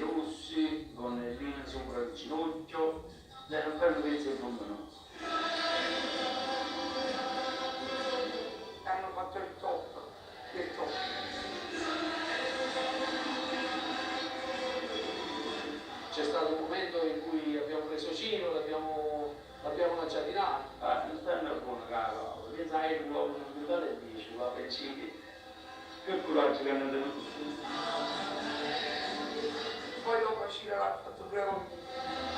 Rossi, gonnellino sopra il ginocchio, è un bello pezzo 'e femmena. Hanno fatto il top del top. C'è stato un momento in cui abbiamo preso Ciro, l'abbiamo lanciato in aria. Ah, nun stanno buono ca piensa a uomo un quintale e 10, va pensi che coraggio che hanno tenuto. Poi dopo Ciro l'ha fatto pure con me.